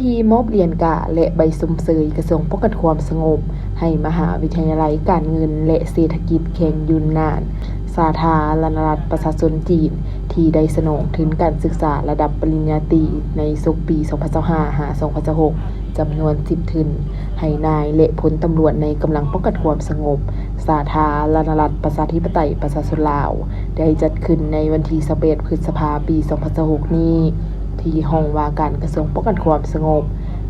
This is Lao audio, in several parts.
ທີ່ມອບຫຼຽນກາ ແລະ ໃບຊົມເຊີຍກະຊວງປ້ອງກັນຄວາມສະຫງົບ ໃຫ້ມະຫາວິທະຍາໄລການເງິນ ແລະ ເສດຖະກິດແຂວງຢຸນນານ ສາທາລະນະລັດປະຊາຊົນຈີນ ທີ່ໄດ້ສະໜອງທຶນການສຶກສາລະດັບປະລິນຍາຕີ ໃນສົກປີສອງພັນຊາວຫ້າ ຫາ ສອງພັນຊາວຫົກ ຈຳນວນສິບທຶນ ໃຫ້ນາຍ ແລະ ພົນຕຳຫຼວດໃນກຳລັງປ້ອງກັນຄວາມສະຫງົບ ສາທາລະນະລັດປະຊາທິປະໄຕປະຊາຊົນລາວ ໄດ້ຈັດຂຶ້ນໃນວັນທີຊາວແປດ ພຶດສະພາ ປີສອງພັນຊາວຫົກນີ້ ທີ່ຫ້ອງວ່າການກະຊວງປ້ອງກັນຄວາມສະຫງົບ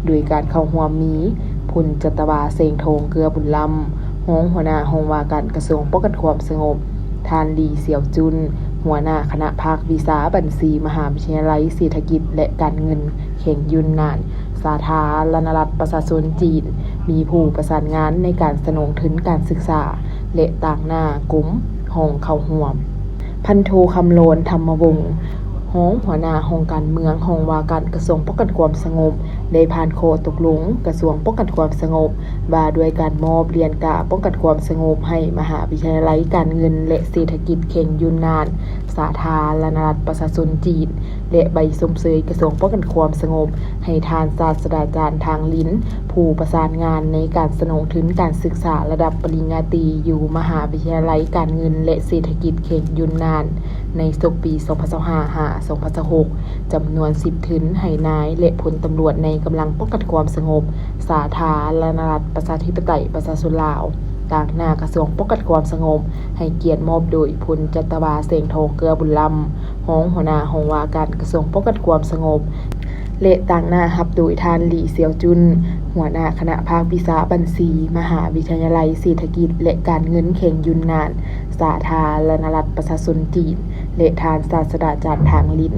ໂດຍການເຂົ້າຮ່ວມມີ ພົນຈັດຕະວາ ແສງທອງ ເກືອບຸນລຳ ຮອງຫົວໜ້າຫ້ອງວ່າການກະຊວງປ້ອງກັນຄວາມສະຫງົບ, ທ່ານ ລີ ສຽວຈຸນ ຫົວໜ້າຄະນະພາກວິຊາບັນຊີ ມະຫາວິທະຍາໄລເສດຖະກິດ ແລະ ການເງິນ ແຂວງຢຸນນານ ສາທາລະນະລັດປະຊາຊົນຈີນ, ມີຜູ້ປະສານງານໃນການສະໜອງທຶນການສຶກສາ ແລະ ຕາງໜ້າກົມຮອງເຂົ້າຮ່ວມ. ພັນໂທ ຄຳລອນ ທຳມະວົງ ຮອງຫົວໜ້າຫ້ອງການເມືອງ ຫ້ອງວ່າການກະຊວງປ້ອງກັນຄວາມສະຫງົບ ໄດ້ຜ່ານຂໍ້ຕົກລົງກະຊວງປ້ອງກັນຄວາມສະຫງົບ ວ່າດ້ວຍການມອບຫຼຽນກາປ້ອງກັນຄວາມສະຫງົບ ໃຫ້ມະຫາວິທະຍາໄລການເງິນ ແລະ ເສດຖະກິດແຂວງຢຸນນານ ສາທາລະນະລັດປະຊາຊົນຈີນ ແລະ ໃບຊົມເຊີຍກະຊວງປ້ອງກັນຄວາມສະຫງົບ ໃຫ້ທ່ານສາດສະດາຈານ ທາງລິນ ຜູ້ປະສານງານໃນການສະໜອງທຶນການສຶກສາລະດັບປະລິນຍາຕີ ຢູ່ມະຫາວິທະຍາໄລການເງິນ ແລະ ເສດຖະກິດແຂວງຢຸນນານ ໃນສົກປີສອງພັນຊາວຫ້າ ຫາ ສອງພັນຊາວຫົກ ຈຳນວນສິບທຶນ ໃຫ້ນາຍ ແລະ ພົນຕຳຫຼວດໃນກຳລັງປ້ອງກັນຄວາມສະຫງົບ ສາທາລະນະລັດປະຊາທິປະໄຕປະຊາຊົນລາວ, ຕາງໜ້າກະຊວງປ້ອງກັນຄວາມສະຫງົບ ໃຫ້ກຽດມອບໂດຍ ພົນຈັດຕະວາ ແສງທອງ ເກືອບຸນລຳ ຮອງຫົວໜ້າຫ້ອງວ່າການກະຊວງປ້ອງກັນຄວາມສະຫງົບ ແລະ ຕາງໜ້າຮັບໂດຍ ທ່ານ ລີ ສຽວຈຸນ ຫົວໜ້າຄະນະພາກວິຊາບັນຊີ ມະຫາວິທະຍາໄລເສດຖະກິດ ແລະ ການເງິນແຂວງຢຸນນານ ສາທາລະນະລັດປະຊາຊົນຈີນ ແລະ ທ່ານສາດສະດາຈານ ທາງລິນ.